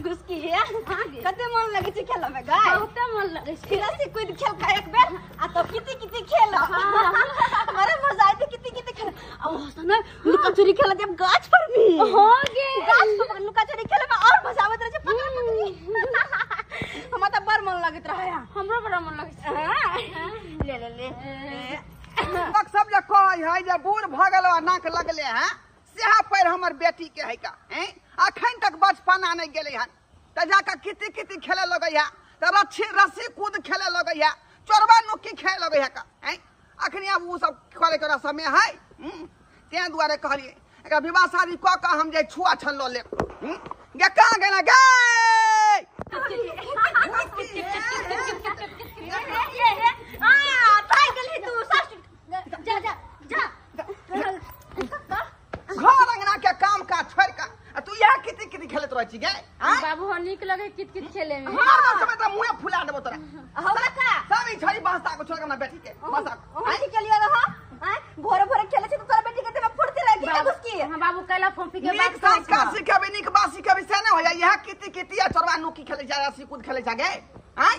घुसकी है कते मन लगे छै खेल में गाय बहुते मन लगे छै। फिर से कूद खेल का एक बेर आ तब किती किती खेल हमारे मजा आते किती किती खेल आ ओ सुन लुका चोरी खेल जब गाछ पर भी हो गे गाछ पर लुका चोरी खेले में और मजा आबैत रहे छै पकड़ पकड़ी। हमरा त बड़ मन लगैत रहे। हमरो बड़ा मन लगे छै। हाँ। ले ले ले तक सब जे कहै है जे बूढ़ भऽ गेल आ नाक लगले हैं सेहा पैर हमर बेटी के है का हैं अखन तक बचपना नहीं गेलै हन तऽ जाकऽ किती किती खेले लगै है तऽ रस्सी रस्सी कूद खेले लगै है चोरबा नुक्की खेले लगै है का हैं अखन आब ओ सब करे के समय है। तें दुआरे कहलियै एकरा विवाह शादी कऽ कऽ हम जे छुआ छन लऽ लेब। गे कहाँ गेला गे आ थाक गेलही तू सास जा जा जा घर अंगना के काम काज छोड़ कऽ आ तू इएह किती किती खेलैत रहै छी गे आँय? बाबू हो नीक लगे कित कित खेले में। मार दो समय तोरा मुँहे फुला देबो तोरा। हमरा का सब ई छड़ी बहसा को छोड़ के हमरा बेटी के बहसा को। हम की केलिए रहा आँय भोरे भोरे खेले छै त तोरा बेटी के देह में फुर्ती रहे की घुसकी। हाँ बाबू कैला फोफी के नीक बात करै संस्कार छौ। सिखेबै नीक बात सिखेबै से नहि होइया इएह किती किती आ चोरबा नुकी खेलै जा रस्सी कूद खेलै जा गे आँय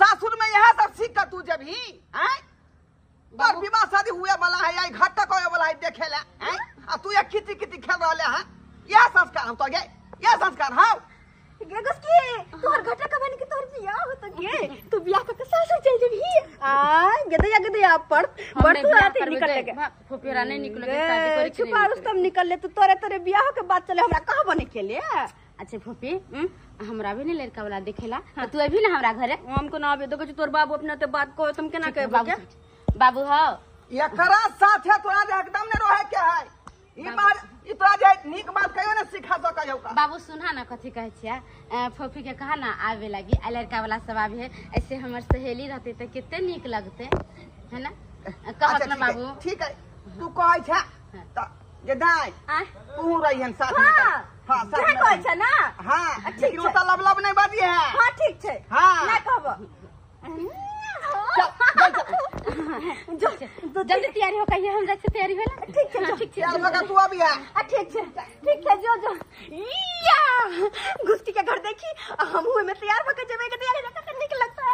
सासुर में इएह सब सीख कऽ तू जेबही आँय तोर विवाह शादी हुए वाला है आई घटक होए वाला है देखे ला आँय आ तू ये किती किती खेल रहले हन इएह संस्कार हम तो गे इएह संस्कार हौ गे घुसकी तोहर घटा का बन के तोहर बियाह होत गे तू बियाह क के सासुर चल जेबही आ गदया गदया पर हम बड़ नहीं तू बियाह आते करबै निकल गे। के फोफी नहीं निकल के शादी करे के छुपा रुस्तम निकल ले तू तोरे तोरे बियाह के बात चले हमरा कहाँ बने के लिए। अच्छा फोफी हमरा भी नहीं लड़का वाला देखेला तो तू अभी ना हमरा घरे हमको ना आबे देखो तोर बाबू अपना ते बात कहो तुम केना कहबो बाबू के बाबू हो एकरा साथे तोरा जे एकदम ने रहे के है ई बात ई तोरा जे नीक बात कहियो ने सिखा सकै हौ का। बाबू सुना ना कथी कहै छियै फोफी के कहा ना आवे लगी आ लड़का वाला सब आवे है ऐसे हमर सहेली रहते तो कितने नीक लगते है ना कहत अच्छा, ना ठीक है, बाबू। ठीक है तू कहै छै त जे दाइ आँय तू रहिहन साथ में हाँ हाँ साथ सएह में कहै छै ना हाँ ठीक लेकिन छै। ओ तऽ लब लब नहीं बाजी है। हाँ ठीक छै हाँ। नहीं कहबो चल चल चल जो जल्दी तैयारी हो कहिए हम जाइ छी तैयारी होला ठीक छै ठीक छै यार मगर तू अभी है। आ ठीक छै ठीक छै जो जो या घुसकी के घर देखी आ हमहूँ ओहिमे तैयार भऽ के जेबै के तैयारी कते नीक लगतै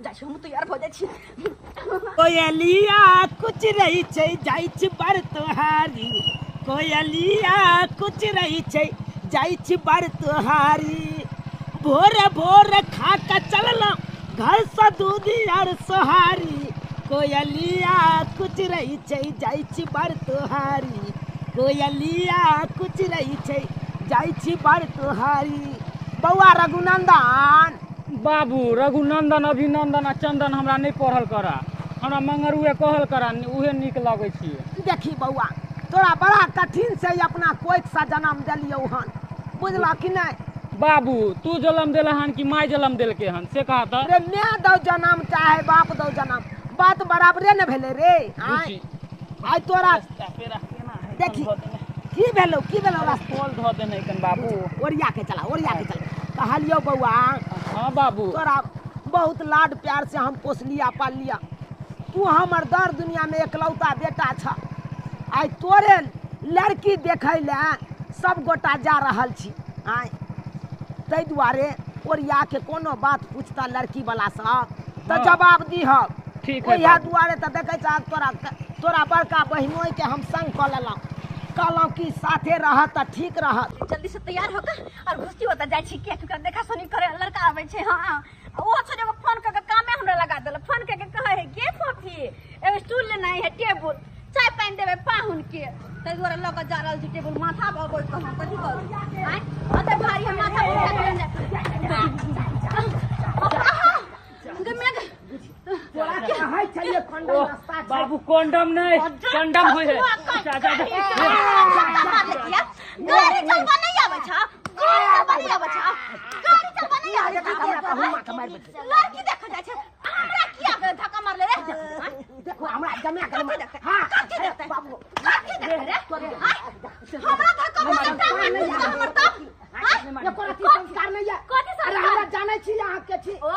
जाइ छी हमहूँ तैयार भऽ जाइ छी। कोयलिया कुछ रही छै जाइ छी बड़ तोहारी कोयलिया कुछ रही छै जाइ छी बड़ तोहारी भोर भोर खा के चललहुँ घर से दूध आर सोहारी कोयलिया कुछ रही छै जाइ छी बड़ तोहारी कोयलिया कुछ रही छै जाइ छी बड़ तोहारी। बौआ रघुनंदन बाबू रघुनंदन अभिनंदन आ चंदन हमरा नहीं पढ़ल करा हमरा मंगरुए कहल करा उहे नीक लगै छियै। देखी बौआ तोरा बड़ा कठिन से अपना कोइक सा जन्म देलियौ हन बुझला कि नहीं। बाबू तू जन्म देला हन कि माय जन्म देलके हन से कहा त। रे my दौ जन्म चाहे बाप दौ जन्म बात बराबरे न भेलै रे। आय आय तोरा देखी की भेलौ रास्ता पोल धऽ देने कन बाबू ओरिया के चला ओरिया के चला। कहलियौ बौआ। हाँ बाबू तोरा बहुत लाड प्यार से हम पोसलिया पाललिया तू हमर दर दुनिया में एकलौता बेटा छ आइ तोरे लड़की देखै ले सब गोटा जा रहल छी आय ताहि दुआरे ओरिया के कोनो बात पूछता लड़की वाला सब तऽ हाँ। जवाब दीह। ठीक है ओहि बाबू। दुआरे तऽ देखै छह तोरा तोरा बड़का बहिनोई के हम संग कऽ लेलहुँ कहलहुँ कि साथे रहत तऽ ठीक रहत। जल्दी से तैयार होकर और घुसकी होता जाइ छी कियाकि ओकरा देखा सुनी करे लड़का आबै छै। हाँ ओ छै एगो फोन कऽ के कामे हमरा लगा देलक फोन कऽ के कहै है गे फोफी एगो स्टूल लेनाइ है टेबुल चाय पानि देबै पाहुन के ताहि दुआरे लऽ कऽ जा रहल छी टेबुल माथा भऽ गेल तऽ हम कथी करू आँय ओते भारी हम माथा उठा के लेने तोरा कहै छलियै कंडम रास्ता छै। बाबू कंडम नहीं कंडम होय है। जा जा जा गाड़ी चलबा नहीं आबै छ गाड़ी चलबा नहीं आबै छ गाड़ी चलबा नहीं आबै छ लड़की देखऽ जाइ छै हमरा किया धक्का मारले रे। देखो हमरा जमा कर कथी देखै हां कथी देखतै बाबू कथी देखै रे हमरा धक्का मारले हमर त एको रत्ती संस्कार नहीं है। कथी अरे संस्कार? हमरा जानै छी अहाँ के छी। ओ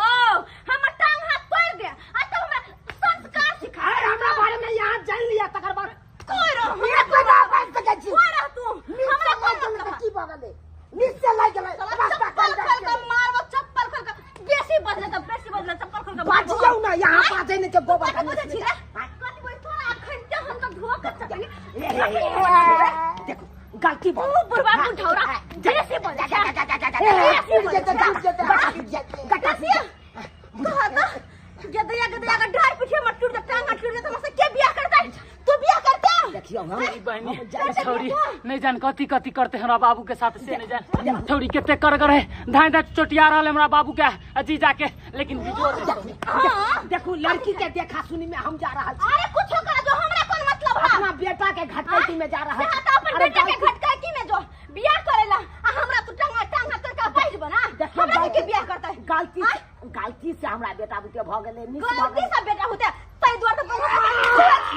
हमर टांग हाथ तोड़ दे आ तब हमरा संस्कार सिखा। अरे हमरा बारे में यहाँ जान लिया तकर बाद कोई रह कोई ना बाजि सकै छी। कोई रह तू हमरा हमरा कोई कोई मतलब की भऽ गेलै। निश्चय लागि गेलै। चप्पल खोल के मारबो, चप्पल खोल के बेसी बजले त बेसी बजले, चप्पल खोल के बाजियौ ना, यहाँ बाजै नै छै गोबर। कथि बुझै छी रे? कथि बुझै तोरा? अखन ते हम त धो के चकनी। देखो गलती तू बुढ़वा बुढ़ौरा बेसी बजै छै, बेसी बजै छै। कह त गदया गदया के ढार पीछे मत टूट जा, टांग टूट जा, त के बियाह करतै? तू बियाह करते? देखियौ हम बहिनी छौरी नहीं जान कथी कथी करते हमरा बाबू के साथ, से नहीं जान छौरी कते करगर है, धाय धाय चोटिया रहल हमरा बाबू के आ जीजा के, लेकिन देखू लड़की के देखा सुनी में हम जा रहल छी। अरे कुछो कर जो, हमरा कोन मतलब है? अपना बेटा के घटकैती में जा रहल छी। हां त अपन बेटा के घटकैती में जो बियाह करेला आ हमरा तू टांगा टांगा कर के बैठ बना, हमरा के बियाह करतै? गलती गलती से हमरा बेटा बुते भ गेलै, गलती से बेटा होते तै दुआर त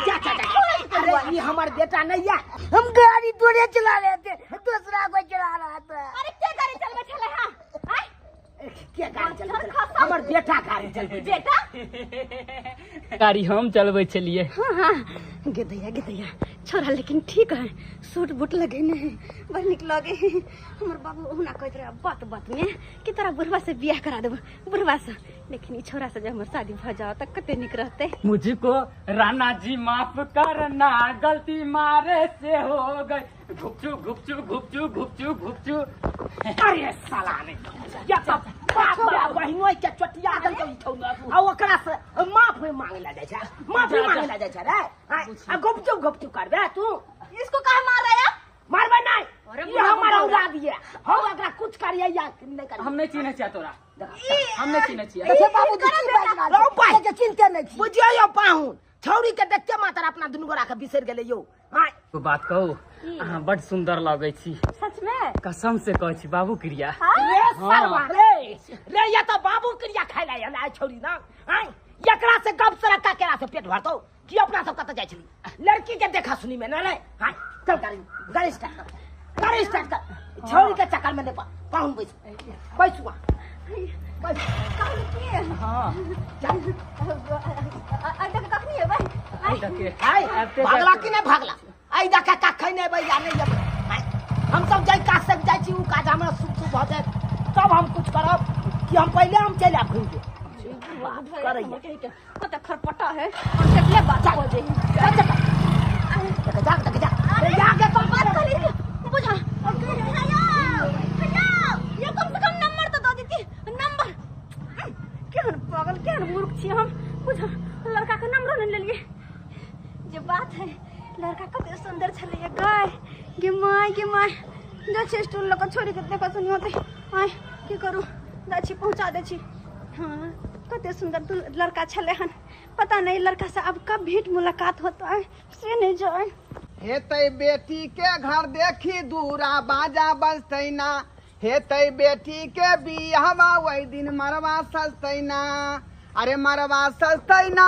जा जा जा। अरे ये हमार बेटा नहीं है, हम गाड़ी थोड़े चला रहे थे, दूसरा कोई चला रहा था। अरे के गाड़ी चलबे छले? हां के गाड़ी चलबे? हमर बेटा गाड़ी चलबे। बेटा गाड़ी हम चलबे छलिए। हां हां गदैया गदैया छोरा लेकिन ठीक है, सूट बूट लगेने है, बड़ निक लगे है। हमर बाबू ओहुना कहैत रहे बात बात में कि तोरा बुढ़वा से बियाह करा देबो, बुढ़वा से, लेकिन ई छोरा से जब हमर शादी भ जाओ त कते निक रहते। मुझको राणा जी माफ करना, गलती मारे से हो गई, घुपचू घुपचू घुपचू घुपचू घुपचू। अरे साला ने या त बाप बहिनो के चोटिया देलकै ई ठौना, आ ओकरा से माफ मांगे ला जाइ छै, माफी मांगे ला जाइ छै रे। आ गुपचुप गुपचुप करबे तू? इसको काहे मार रहे आप? मारबे नहीं, ये हमारा औलाद ये, हम एकरा कुछ करिए या नहीं करिए। हम नहीं चिन्है छियै तोरा, हम नहीं चिन्है छियै। देखिए बाबूजी की बात छै, के चिन्हते नहीं छी। बुझियौ यौ पाहुन, छौरी के देखते मात्र अपना दुनू गोरा के बिसरि गेलै यौ। हां बात कहू, अहाँ बड सुंदर लगै छी। सच में? कसम से कहै छी बाबू क्रिया। रे सरवा रे रे, ये तो बाबू क्रिया खाइ ला आयल छौरी ना। हां एकरा से गप सरक्का केरा से पेट भरतौ कि अपना सब कत जाइ छली लड़की के देखा सुनी में ना रे। हां चल गाड़ी गाड़ी स्टार्ट कर, गाड़ी स्टार्ट कर, छौरी के चक्कर में नहीं पाहुन बैस बैसु बैस। कहलु की? हां चल आ देख कखनी एबै? आइ भागला कि नहीं भागला? आइ देखा कखन एबै या नहीं एबै? हम सब जाहि काज से जाइ छी उ काज हमरा सुख सुख भऽ जायत तब हम कुछ करब, कि हम पहिले हम चलि आब घुमि के करैया कते खरपटा है और केतले बात हो जाई। चल चल जा जा जा रे, आगे तो बात करी बुझा। भैया भैया ये कम से कम नंबर तो दो देती, नंबर। केहन पागल केहन मूर्ख छी हम, बुझा लड़का के नंबरो नहीं लेलिए। जे बात है लड़का कते सुंदर छलै गाय गे my गे my. जा छी स्टूल लऽ के छोड़ी के देखा सुनी होते, आय की करू, जा छी पहुंचा दे छी। हाँ कते सुंदर लड़का छलै हन, पता नहीं लड़का से अब कब भेंट मुलाकात होता है से नहीं जाए। हेतै बेटी के घर देखी दूरा बाजा बजतै ना, हेतै बेटी के बियाहवा ओहि दिन मरवा सजतै ना। अरे मरवा सजतै ना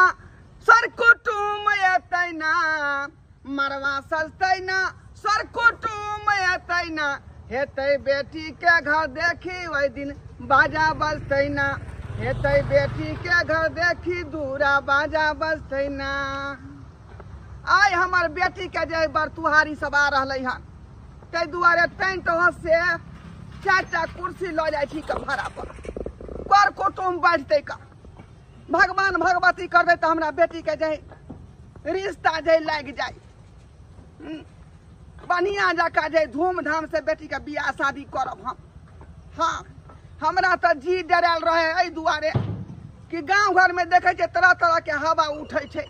सर कुटुम एतै ना, मरवा सजतै ना सर कुटुम एतै ना, हेतै बेटी के घर देखी ओहि दिन बाजा बजतै ना, हेतै बेटी के घर देखी दूरा बाजा बजतै ना। आइ हमर बेटी के जे बरतुहारी सब आ रहलै हन, ताहि दुआरे टेंट से 4टा कुर्सी लऽ जाइ छी भाड़ा पर, कर कुटुम बैठतै का। भगवान भगवती करतै तऽ हमरा बेटी के जे रिश्ता जे लागि जाय, बढ़िया जकाँ जे धूमधाम से बेटी के बियाह शादी करब हम। हाँ हमरा तऽ जी डरायल रहे एहि दुआरे कि गाँव घर में देखै छियै तरह तरह के हवा उठै छै,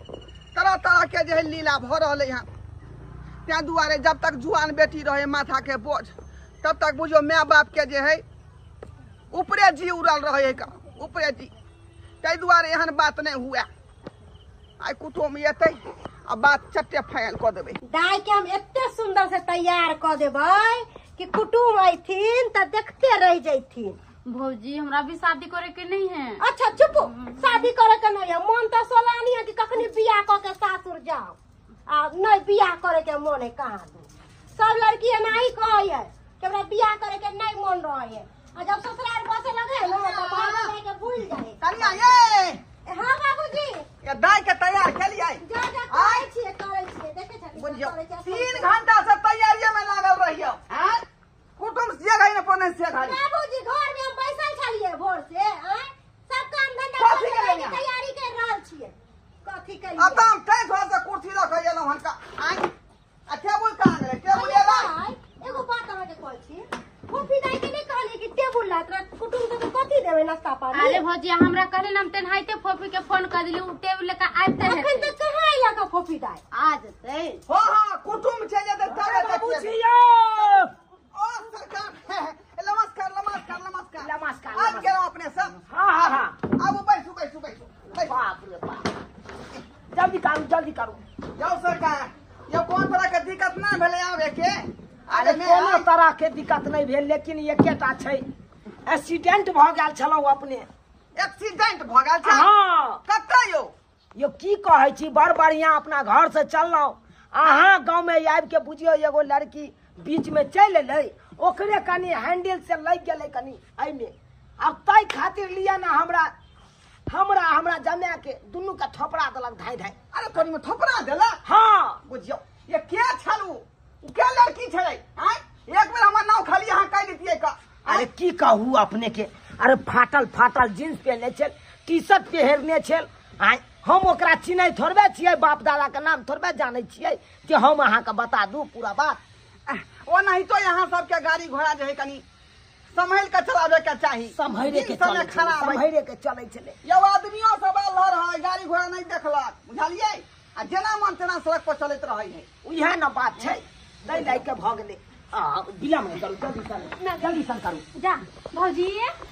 तरह तरह के जे लीला भऽ रहलै हन। ताहि दुआरे जब तक जुआन बेटी रहे माथा के बोझ तब तक बुझियौ my बाप के जे है ऊपरे जी उड़ल रहे का ऊपरे जी, ताहि दुआरे एहन बात नहीं हुए। आइ कुटुम एतै आ बात चट्टे फाइनल कऽ देबै। दाई के हम एते सुंदर से तैयार कऽ देबै कि कुटुम अयथिन तऽ देखते रह जैथिन। भौजी हमरा भी शादी करे के नहीं है। अच्छा चुप, शादी करे के नहीं है, मन तो सोलानी है कि कखनी बियाह कऽ के सासुर जाओ, आ नहीं बियाह करे के मन है कहाँ दू। सब लड़की एनाही कहै है कि हमरा बियाह करे के नहीं मन रहे है, आ जब ससुराल बसे लगे है ना तो बाहर जाके भूल जाए। कनिया ये हां बाबूजी ये दाई के तैयार केलियै? जा जा करै छियै करै छियै, देखै छलियै 3 घंटा से तैयारी में लागल रहियो। हां कुटुम से जगह ने पर नहीं से घड़ी बाबूजी घर में हम बैसल छलिए भोर से आय सब काम धंधा कथी कर केलियै? तैयारी कर रहल छियै। कथी केलियै? अब हम तै घर से कुर्सी रख एलौ हन का आय आ टेबुल कहाँ गेलै? टेबुल एलै? एगो बात अहाँके कहै छी, फूफी दाई के नहीं कहलियै कि टेबुल लात रात कुटुम सबके कथी देबै नाश्ता पानी? अरे भौजी हमरा कहले ना, हम तेनाहिते फोफी के फोन कर दिली, उ टेबुल लेके आबिते अखन हेतै। तक कहाँ अयलक हँ फोफी दाई? आ जेतै। हाँ हाँ कुटुम छै जेतै तबे बाबूजी देखिए। यौ ओ सरकार नमस्कार नमस्कार नमस्कार नमस्कार, आज गेलौं अपने सब। हाँ हाँ हाँ आबू बैसू बैसू बैसू बैसू। बाप रे बाप, जल्दी करू जल्दी करू। यौ सरकार यौ कोन तरह के दिक्कत नहि भेलै आबे के? अरे कोनो तरह के दिक्कत नहीं भेल, लेकिन एकेटा छै एक्सीडेंट भऽ गेल छलहुँ अपने। एक्सीडेंट भऽ गेल छै? हाँ। कतऽ यौ? यौ की कहै छी, बड़ बढ़िया अपना घर से चललहुँ, अहाँ गाँव में आबि के बुझियौ एगो लड़की बीच में चलि एलै, ओकरे कनी हैंडल से लागि गेलै कनी एहिमे, आब ताहि खातिर लिअ ने हमरा हमरा हमरा जमा के दुनू के थोपड़ा देलक धाइ धाइ। अरे तोरी में थोपड़ा देलक? हाँ। बुझियौ ये के छलू, के लड़की छलै? आँय एक बेर हमर नाम खाली अहाँ कहि दितियै का। अरे की कहू अपने के, अरे फाटल फाटल जींस पहनने छल, टी शर्ट पहिरने छल, आँय हम ओकरा चिन्है थोड़बे छियै, बाप दादा के नाम थोड़बे जानै छियै कि हम अहाँके बता दू पूरा बात। ओनाहितो यहाँ सबके गाड़ी घोड़ा जे है कनी सम्हल के चलाबे के चाही। सम्हरे के दिन समय चलै छलै, खराब है। सम्हरे के चलै छलै। यौ आदमियो सब आयल रहै, गाड़ी घोड़ा नहीं देखलक बुझलियै, आ जेना मन तेना सड़क पर चलैत रहै है। उएह ने बात छै, दै लए के भऽ गेलै। आ विलम्ब नहि करू, जल्दी सन जल्दी सन करू। जा भौजी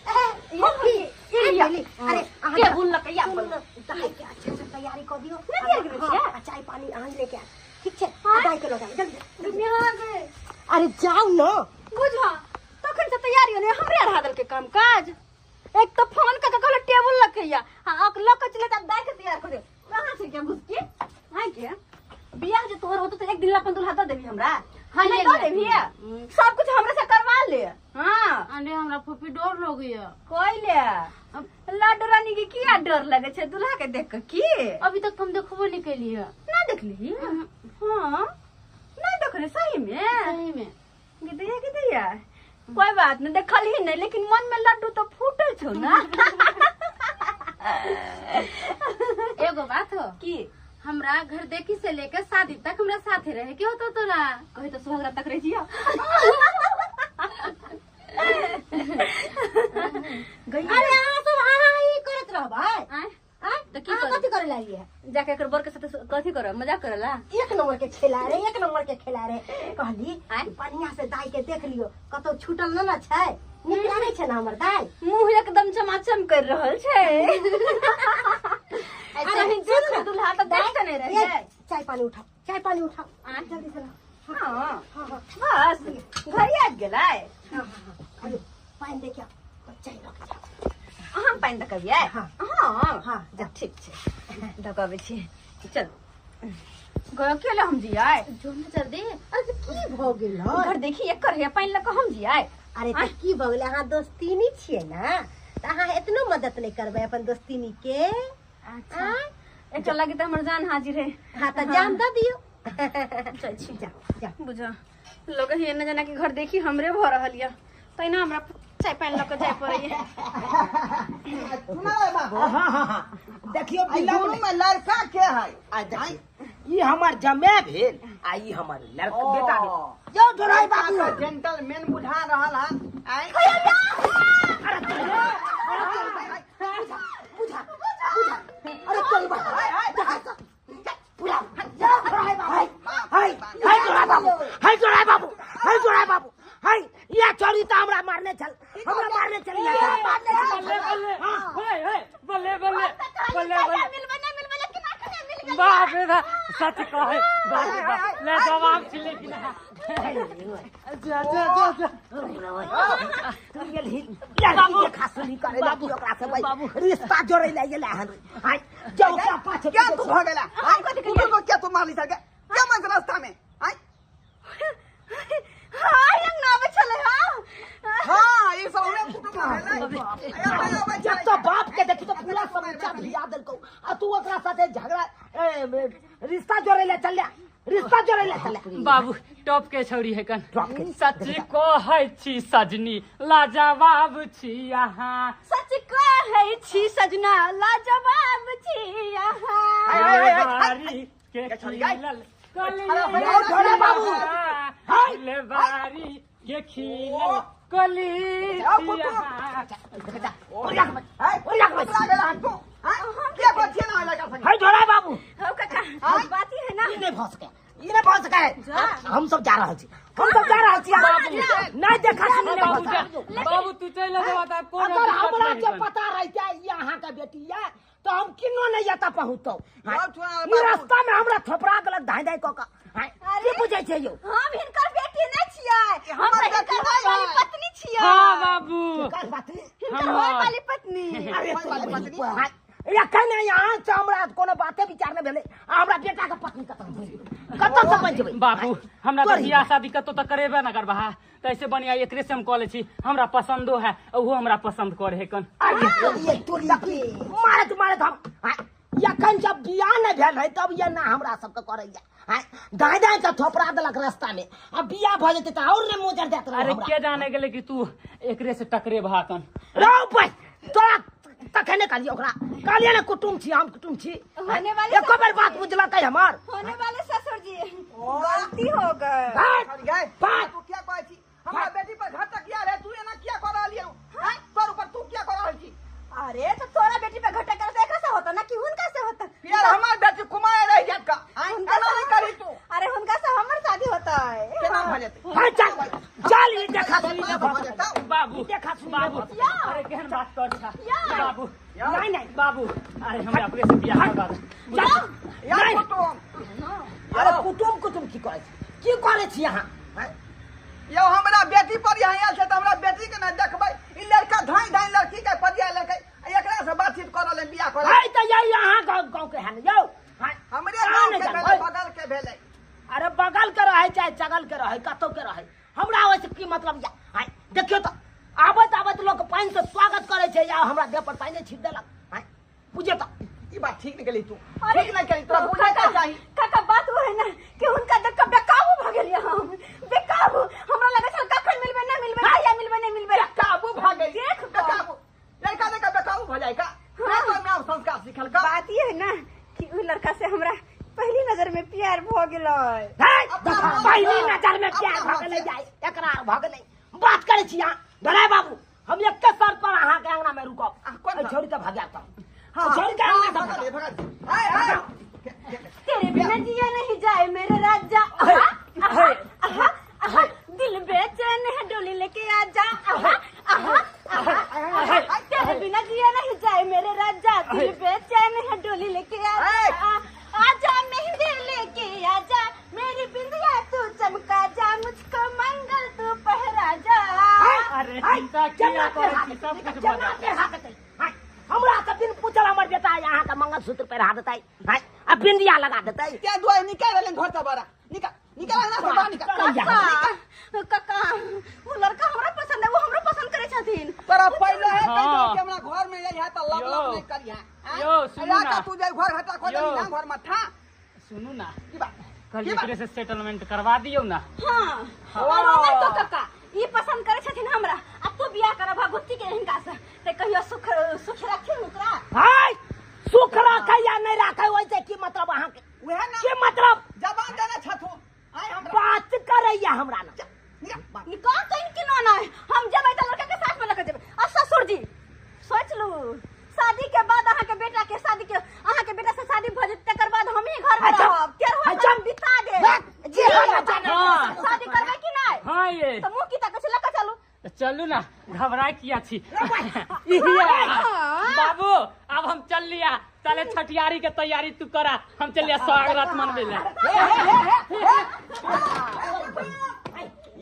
फोफी ई लिअ। अरे अहाँ टेबुल लऽ के या सुनू ने, दाई के अच्छा से तैयारी कऽ दियौ। नहि तैयार करै छियै? हाँ, आ चाय पानी अहाँ लेके आयब, ठीक छै? आ दाई के लऽ जाउ जल्दी। दुनिया गे। अरे जाउ ने। बुझा तखन से तैयारी होने हमरे अढ़ा देलकै काम काज। एक तो फोन कऽ के कहलक टेबुल लऽ के या, आ लऽ के चले तऽ दाई के तैयार कऽ दे। कहाँ छै के घुसकी? हां के बियाह जे तोहर होतो तऽ एक दिन ला अपन दुल्हा दऽ देबही हमरा? हाँ, नहीं ले दऽ ले। देबही? सब कुछ हमरे से करवा ले। हाँ। अरे हमरा फूफी डर लगैया। कोइले लाडो रानी के किया डर लगे छै दुल्हा के देख के? की अभी तक हम देखबो नहीं केलियै। ना देखली? हाँ ना देखले सही में? सही में। गिदैया गिदैया कोई बात नहीं, देखल ही नहीं, लेकिन मन में लड्डू तो फूटल छौ ना। एगो बात हो की हमरा घर देखी से लेकर शादी तक हमरा साथे रहे के होतो तोरा? कहे तो सुहागरा तक रह जिया। अरे अहाँ सब अहाँ ही करत रहबै। आँय? आँय? तऽ की अहाँ करब? कथी करे लागिए? जाके एकर बर के साथे कथी करब, मजाक करला? एक नंबर के खेला रे, एक नंबर के खेला रे। कहली आँय? बढ़िया से दाई के देख लियो, कतौ छूटल न न छै, नीक लागै छै ने हमर दाई? मुंह एकदम चमाचम कर रहल छै। ऐसे ही देख दुल्हा तऽ देखते नहीं रहे। ए, चाय पानी उठाओ, चाय पानी उठाओ। आँय? जल्दी से लाओ। हाँ। हाँ, हाँ। बस घर आबि गेलै। हाँ, हाँ, हाँ। अरे, पानि दे के आउ, चाय लऽ के जाउ। अहाँ पानि दऽ के अबियै? हाँ। हाँ। हाँ, जा। ठीक छै, दऽ के अबै छी। चल गयो केले हम जियै? जो ना जल्दी। अरे तऽ की भऽ गेल? घर देखी एकर हे पानि लऽ कऽ हम जियै? अरे तऽ की भऽ गेलै, अहाँ दोस्तीनी छियै ने, तऽ अहाँ एतनो मदद नहि करबै अपन दोस्तीनी के? अच्छा एकर लागी तऽ हमर जान हाजिर है। हाँ तऽ जान दऽ दियौ। चल छी। जा जा। बुझा लोग ही एने जना कि घर देखी हमरे भऽ रहल यऽ, तहिना हमरा चाय पानि लऽ कऽ जाय पड़ैया। सुना रे बाबू। हाँ हाँ हाँ देखियौ आई विलम्ब दुनू में लड़का के है? आ देखियौ ई हमर जमे भेल आ ई हमर लड़का बेटा भेल। जाउ ढोराई बाबू। जेंटलमैन बुझा रहल हन। आँय? बुझा बुझा अरे चल बा पूरा जाओ ढोराई बाबू। हाय हाय ढोराई बाबू, हाय ढोराई बाबू, हाय ढोराई बाबू, हाय या चोरी त हमरा मारने चल, हमरा मारने चल, मारने चल। बल्ले बल्ले हे हे बल्ले बल्ले बल्ले बल्ले मिलबै नहीं मिलबै, लेकिन अखने मिल गेल। बाप रे बाप, सच कहे बाप रे बाप, ले जवाब छी लेकिन जा जा जा जा। तू गेलही लड़की के खासुली करे बाबू, ओकरा से भाई रिश्ता जोड़ै ले गेलै हन। हाय जाउ ओकरा पाछे। क्या तू भऽ गेला? आँय? तू को क्या तू मारली सके? क्या मन रास्ता में? आँय? हाँ रंग ना आबै छलै। हाँ हाँ ई सब हमरे कुटुंब भेलै। जब तो बाप के देखी तो पूरा समूचा भिया देलकौ, आ तू ओकरा साथे झगड़ा रिश्ता जोड़ै ले चल। रिश्ता जोड़ै ले चले बाबू टॉप के छौरी है कन सच कहै छी सजनी लाजवाब छी अहाँ सच कहै छी सजना लाजवाब छी अहाँ फुलबारी के खिलल कली बाबू फुलबारी के खिलल कली छी अहाँ है ढोरा बाबू हो काका बात ही है ना ई नहीं भऽ सकै ई नहीं भऽ सकै हम सब जा रहल छी हम सब जा रहल छी नहीं देखा सुनी नहीं भऽ सकै बाबू तू चलि जेबा त कोनो अगर हमरा के पता रहितै ई अहाँ के बेटी ये तो हम किनो नहीं एतऽ पहुँचतौ ई रास्ता में हमरा थोपरा देलक धाइ धाइ कऽ कऽ की बुझै छै यौ हम हिनकर बेटी नहीं छियै हम तऽ हिनकर होय वाली पत्नी छियै हां बाबू हिनकर पत्नी हिनकर होय वाली पत्नी अरे पत्नी एखन यहाँ से हमरा कोनो बाते विचार नहि भेलै हमरा बेटा के पत्नी कतऽ कतऽ से बनि जेबै बाबू हमरा तऽ बियाह शादी कतौ तऽ करेबे न करबा तऽ ऐसे बढ़िया एकरे से हम कऽ लै छी हमरा पसंदो है ओहो हमरा पसंद करे है कन अरे तोरी मारत मारत हम एखन जब बियाह नहि भेल है तब ये ना हमरा सबके करैया दाएं दाएं के थोपरा देलक रास्ता में अब बियाह भऽ जेतै तऽ और ने मोजर देत अरे के जाने गेलै कि तू एकरे से टकरे भा कन रौ भाई तोरा तखने कहलियै ओकरा कहलियै ने कुटुम छी हम कुटुम छी होने वाले एको बेर बात बुझलकै हमर होने वाले ससुर जी गलती हो गए बात तू क्या कहै छी हमरा बेटी पर घर तक किया रे तू एना किया कर रहल यौ हैं तोर ऊपर तू किया कर रहल छी अरे तो तोरा बेटी पे घटा कर एकरा से होता ना कि हुनका से होता यार हमर बेटी कुमार रह जात का हुनका एना नहीं करी तू अरे हुनका से हमर शादी होता है केना भऽ जेतै हां चल चल ई देखा सुनी नहीं भऽ सकै। बाबू देखा सुनी बाबू नहीं भऽ सकै। अरे केहन बात कर छा बाबू नहीं नहीं बाबू अरे हमरा अपने से बियाह करबा दे। चल यार नहीं। कुटुम अरे कुटुम कुटुम की करै छी की करै छी अहाँ यौ हमरा बेटी पर यहाँ आयल छै तऽ हमरा बेटी के ने देखबै ई लड़का धाई धाई लड़की के पदिया लड़के एकरा से बातचीत कर रहल बियाह कर है तऽ यही अहाँ गाँव गाँव के है ने यौ हमरे अहाँ गाँव नहि के जानबै। भेलै बगल के भेलै अरे बगल के रहै चाहे चगल के रहै कतौ के रहै हमरा ओहिसँ की मतलब या आँय देखियौ तऽ आबैत आबैत लोक पानि से स्वागत करै छै या हमरा देह पर पानि छीट देलक आँय बुझियौ तऽ ई बात ठीक नहीं केली तू अरे ठीक नहीं केली तोरा बुझै के चाही काका बात वो है ना कि हुनका देख के बेकाबू भ गेलियै हम बेकाबू हमरा लगै छल कखन मिलबै नहीं मिलबै कहिया मिलबै नहीं मिलबै बेकाबू भऽ गेल देख कऽ। बेकाबू लड़का देख के बेकाबू भऽ जाय का ना तो मैं संस्कार सिखल का बात ये है ना कि उ लड़का से हमरा पहली नजर में प्यार भ गेलै है अपना मन पहली से- नजर में प्यार अपना भऽ मन गेलै से। जाय एकरार भऽ गेलै बात करै छी अहाँ धराय बाबू हम एके शर्त पर अहाँके अंगना में रुकब कोन एहि शर्त? छौड़ी के भगायब तब हाँ, छोड़ के अंगना से भगा भगाब। दे, भगा दे। आय, आय। तेरे बिना जिया नहीं जाए मेरे राजा आहा, आहा, आहा, आहा, दिल बेचैन है डोली लेके आजा आहा, आहा, आहा, आहा, तेरे बिना जिया नहीं जाए मेरे राजा दिल बेचैन है डोली लेके आजा आजा मेहंदी लेके आजा मेरी बिंदिया तू चमका जा मुझको मंगल तू पहरा जा अरे चिंता किया करै छी सब कुछ भऽ केना जायत। पहिरा देतै आँय, हमरा तऽ बिन पूछल हमर बेटा अहाँके मंगलसूत्र पहिरा देतै आँय, आ बिंदिया लगा देतै क्या दुआरे निकाल रहले घर से बड़ा निकाल निकाल अंगना से बाहर निकाल काका काका वो लड़का हमरा पसंद है वो हमरो पसंद करे छथिन तोरा पहले है कह हाँ। दो कि हमरा घर में यही है त लब लब यौ। नहीं करिहा यौ, सुनू ना। तू जाय घर हटा खो यौ। ना घर में था सुनू ना की बात कहलियै एकरे से सेटलमेंट करवा दियौ ना हाँ और ओना तो काका ई पसंद करे छथिन हमरा आ तू बियाह करब भगवती के हिनका से ते कहियो सुख सुख रखिन ओकरा हाय सुख राखै या नहीं राखै ओहिसे की मतलब अहाँके उहे ना की मतलब जबान देने छथु आय हमरा बात करैया हमरा ना निकाल बात। निकाल कहीं कि ना ना हम जेबै त लड़का के साथ में लके जेबै आ ससुर जी सोच लू शादी के बाद अहाँ के बेटा के शादी के अहाँ के बेटा से शादी भ जेतै तकर बाद हम ही घर में अच्छा। रहब तेरहो अच्छा। साल बिता देब जी हाँ ना जाने हाँ। शादी करबै कि नहीं हाँ ये त मुँह की ताकै छी लके चलू चलू ना घबरा किया छी इहिया। बाबू अब हम चल लिया चले छठियारी के तैयारी तू करा हम चल लिया स्वागत मनबे ले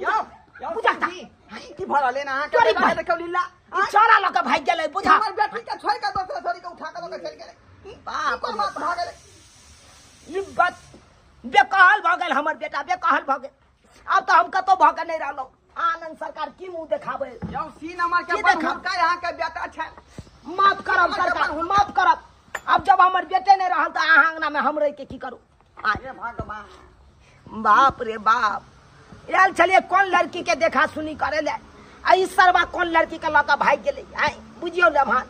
यौ यौ बुझा ता। जी, की भऽ रहलै ने अहाँके तोरी बेटा भाई। देखौ लीला ई छौड़ा लऽ कऽ भागि गेलै बुझा हमर बेटी के छोड़ि के दोसरा छोड़ी के उठा के लऽ के चलि गेलै ई बाप कोन बात भऽ गेलै ई बात बेकहल भऽ गेल हमर बेटा बेकहल भऽ गेल आब तऽ हम कतौ भऽ के नहि रहलहुँ आनंद सरकार की मुंह देखाबै यौ सी नंबर के की बड़ देखा? हुनकर अहाँके बेटा छै माफ करब सरकार माफ करब अब जब हमर बेटे नहीं रहल तऽ अहाँ अंगना में हम रहि के की करू हे भगवान बाप रे बाप, आयल छलियै कोन लड़की के देखा सुनी करे ले, आ ई सरवा कोन लड़की के लऽ कऽ भागि गेलै? आँय, बुझियौ ने भान।